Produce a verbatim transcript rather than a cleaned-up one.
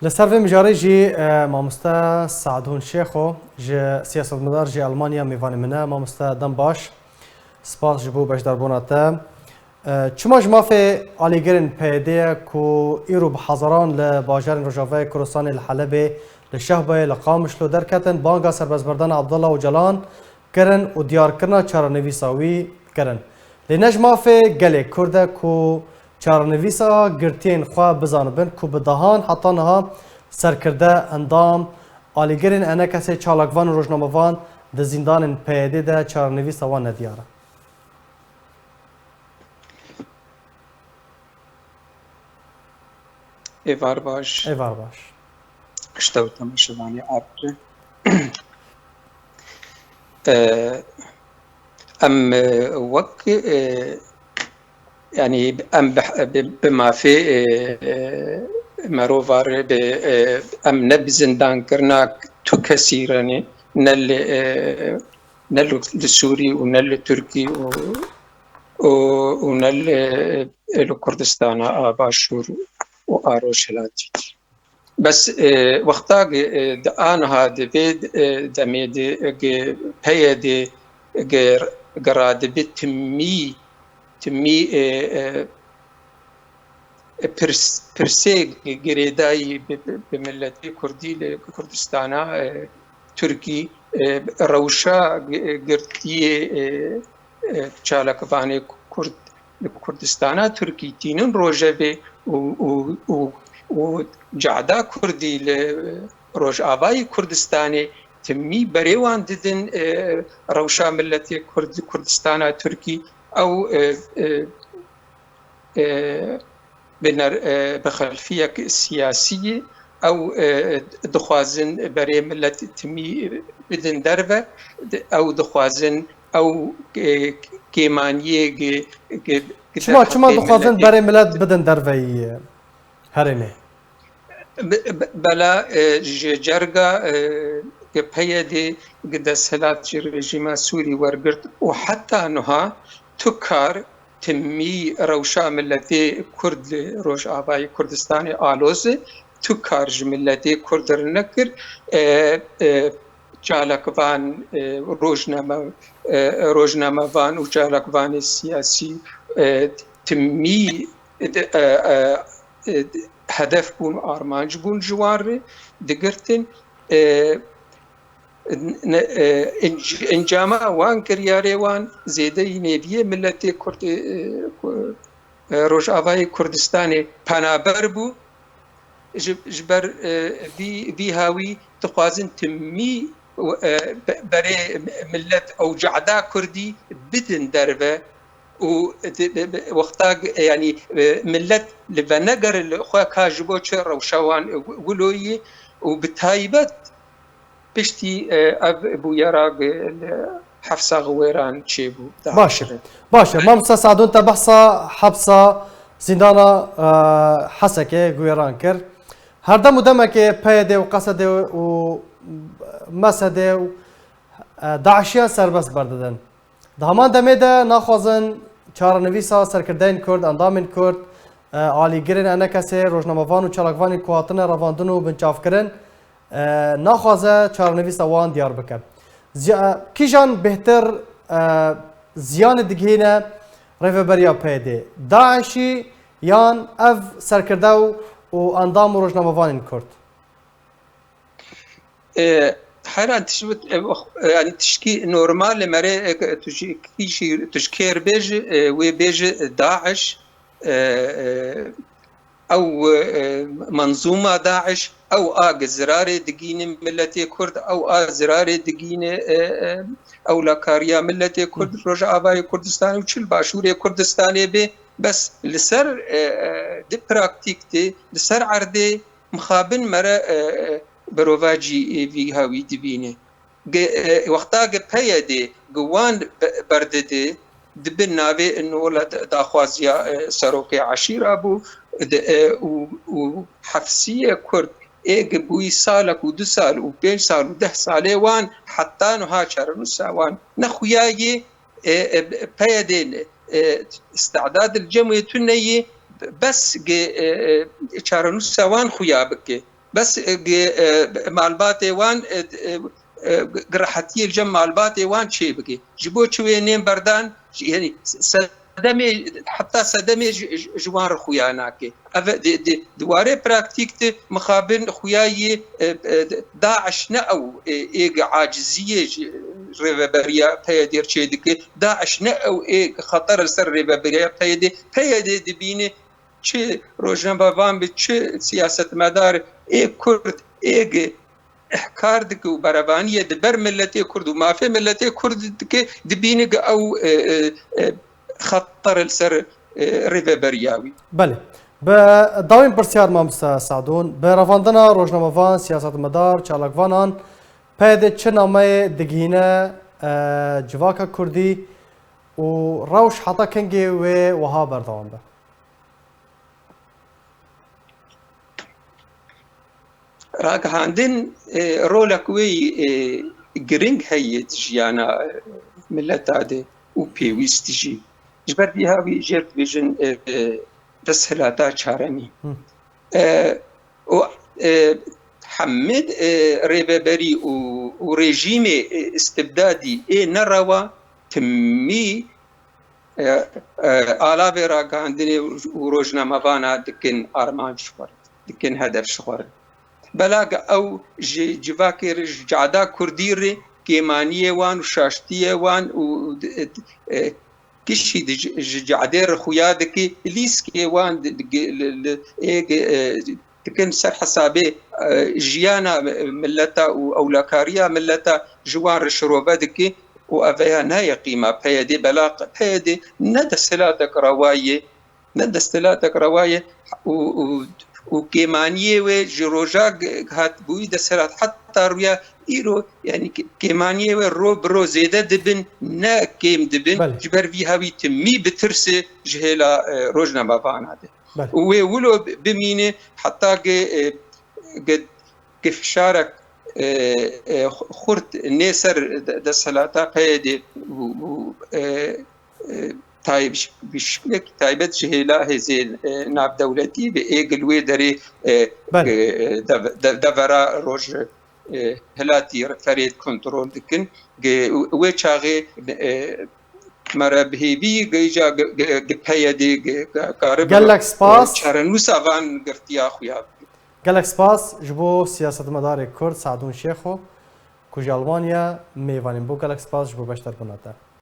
Li ser vê mijarê jî, e, mamoste Sadun Şêxo ji siyasetmedar ji Almanya mêvanê min e. Mamoste dem baş. Spas ji bo beşdarbûna te. E, çima ji mafê alîgirên P Y D ye ku îro bi hezaran li bajarên Rojavayê Kurdistanê li Helebê, li Şehbayê, li Qamişlo derketin, banga serbestberdana Abdullah Ocalan kirin û diyarkirina çarenivîsa wî kirin. Lê ne ji mafê gelê Kurd e ku çarenivîsa girtiyên xwe bizanibin ku bi dehan heta niha serkirde, endam, alîgirên E N K S'ê, çalakvan û rojnamevan di zîndanên P Y D de çarenivîsa wan nediyar e. Êvar baş. Êvar baş. Ji te û temaşevanê Abdû. E, em, e, wek, e, yanî em bi, bi, bi mafê, e, e, merovar bi, e, em ne bi zindankirina tu kesî re ne, ne li, e, ne li, li Sûrî û ne li Tirkî û, û, û ne li, li Kurdistana a Başûr û a Rojhilatî. Bes, e, wexta gi, e, di aniha di vê, e, demê de, e, gi P Y D gi, gi radibi timî, timî, e, e, e, pirs, pirsê gi, girêdayî bi, bi, bi miletê Kurdî li Kurdistana, e, Tirkî, e, rewşa gi, girtiyê, e, e, çalakvanê Kurd li Kurdistana Tirkî tînin rojevê û, û, û, û cehda Kurdî li Rojavayê Kurdistanê timî berê wan didin, e, rewşa miletê Kurd li Kurdistana Tirkî ew, e, e, e, bi ner-, e, bi xelfiyek siyasî ye. Ew, e, dixwazin berê milet timî bidin derve. Di-, ew dixwazin ew, e, kêmaniyê gi, gi, gi Çima, çima derheqê dixwazin miletê berê milet bidin derveyî herêmê? Be-, be-, bela, e, ji cerga, e, gi P Y D gi desthilat ji rejîma Sûrî wergirt û heta niha tu kar timî rewşa miletê Kurd li Rojavayê Kurdistanê aloz e, tu kar ji miletê Kurd re nekir, e, e, çalakvan, e, rojname-, e, rojnamevan û çalakvanê siyasî, e, timî, e, e, e, hedef bûn, armanc bûn ji wan re digirtin. E, ne, e, enc-, encama wan kiryarê wan zêdeyî nêviyê miletê Kurd, e, ku, e, Rojavayê Kurdistanê penaber bû. Ji, ji ber, e, vî, vî hawî dixwazin timî, e, be-, berê millet ew cehda Kurdî bidin derve û di, bi, bi, wexta, yanî, e, millet li venegere li xwe ka ji bo çi rewşa wan wi-, wilo yî û bi taybet piştî, e, ev bûyera li hepsa Xiwêran çêbû. Baş e. Baş e. Mamosta Sadun, te behsa hepsa zîndana, e, Hesekê Xiwêran kir. Her dem û demekê P Y D û Q S D û M S D û, e, DAIŞiyan serbest berdidin. Di heman demê de naxwazin çarenivîsa serkirdeyên Kurd, endamên Kurd, e, alîgirên E N K S'ê, rojnamevan û çalakvanên ku hatine revandin û binçavkirin, e, naxwaze çarenivîsa wan diyar bike. Ziya-, kîjan bêhtir, e, ziyanê digihîne rêveberiya P Y D? DAIŞî yan ev serkirde û, û endam û rojnamevanên Kurd? E, hera tişt-, e, yani tişkî normal e, mere, e, tu ji kî jî, tu ji kê re bêjî, e, wê bêjî DAIŞ, e, e, ew, e, menzûma DAIŞ, ew a gi zirarê digîne miletê Kurd, ew a zirarê digîne, e, e, ewlakariya miletê Kurd, Rojavayê Kurdistanê û çi li Başûrê Kurdistanê bê, bes li ser, e, e, di praktîk de, li ser erdê mixabin mere, e, e, berovajî, e, vî hawî dibîne. Gi, e, wexta gi P Y D gi wan be-, berdide, dibe navê nola da-, daxwaziya, e, serokê eşîra bû, di, e, û, û hefsiyê Kurd ê gi bûyî salek û du sal û pênc sal û deh salê wan heta niha çarenûsa wan nexuya yê, e, e, P Y D, e, istidad li cem wê tune yê, bes gi, e, e, çarenûsa wan xuya bike. Bes, e, gi-, e, malbatê wan, e, e, e, gi rehetiyê li cem malbatê wan çêbike. Ji bo çi wê nên berdan, yanî sedemê, heta sedemê ji, ji, ji wan re xuya nake. Ev di, di, di warê praktîk de mixabin xuya yê, e, e, DAIŞ ne ew, e, êg aciziyê ji rêveberiya P Y D çêdike. DAIŞ ne ew ê xeter li ser rêveberiya P Y D. P Y D dibîne çi rojnamevan bi, çi siyasetmedar ê Kurd êg ihkar dike û berevaniyê di ber miletê Kurd û mafê miletê Kurd dike, dibîne ki ew, e, e, e, xeter li ser, e, rêveberiya wî. Belê. Bi dawîn pirsiyar mamoste Sadûn, bi revandina rojnamevan, siyasetmedar, çalakvanan, P Y D çi nameyê digihîne, e, civaka Kurdî û rewş heta kengê wê wiha berdewam be? Ragihandin, e, rolek wê, e, giring heye di jiyana, e, mileta de û pêwîst jî. Ji ber vî havî jê dibêjin, e, e, desthilata çaremî. Hı. E, û, e, hemî, e, rêveberî û, û rejîmê, e, istibdadî ê nerewa timî, e, e, alavê ragihandinê û rojnamevana dikin armanc ji xwe re, dikin hedef ji xwe re. Bela ew ji civakê re, ji cada Kurdî re kêmaniyê wan û şaştiyê wan û, e, e, kişî di ji, ji cadê re xuya dike, lîskê wan di, di, li, li, ê, e, dikin ser hesabê, e, jiyana mileta û ewlakariya mileta ji wan re şirove dike û ev ya nayê qîma P Y D, bela P Y D ne desthilatek rewa ye, ne desthilatek rewa ye û, û, û kêmaniyê wê ji roja g-, hatibûyî desthilat heta rûya îro, yanî kê-, kêmaniyê wê ro bi ro zêde dibin, ne kêm dibin. Belê. Ji ber vî hawî timî bi tirsê ji hêla, e, rojnamevana de. Belê. Û wê wilo bi-, bimîne heta ge, e, ge, ge fişarek, e, e, xurt nê ser de-, desthilata P Y D û, û, e, e, tay-, bi şiklek taybet ji hêla hêzên, e, navdewletî bi êgil wê derê, e, Belê. e, dev-, dev-, devera roj, e, hilatî ferê kontrol dikin. Ge-, wê çaxê, e, me re bi hêvî ge-, îca ge-, ge-, ge P Y D ge-, ge-, karibe, Gelek spas. e, çarenûsa van girtiya xuya bike. Gelek spas ji bo siyasetmedarê Kurd Sadûn Şêxo ku ji Almanya mêvanên bû. Gelek spas ji bo beşdarbûna te.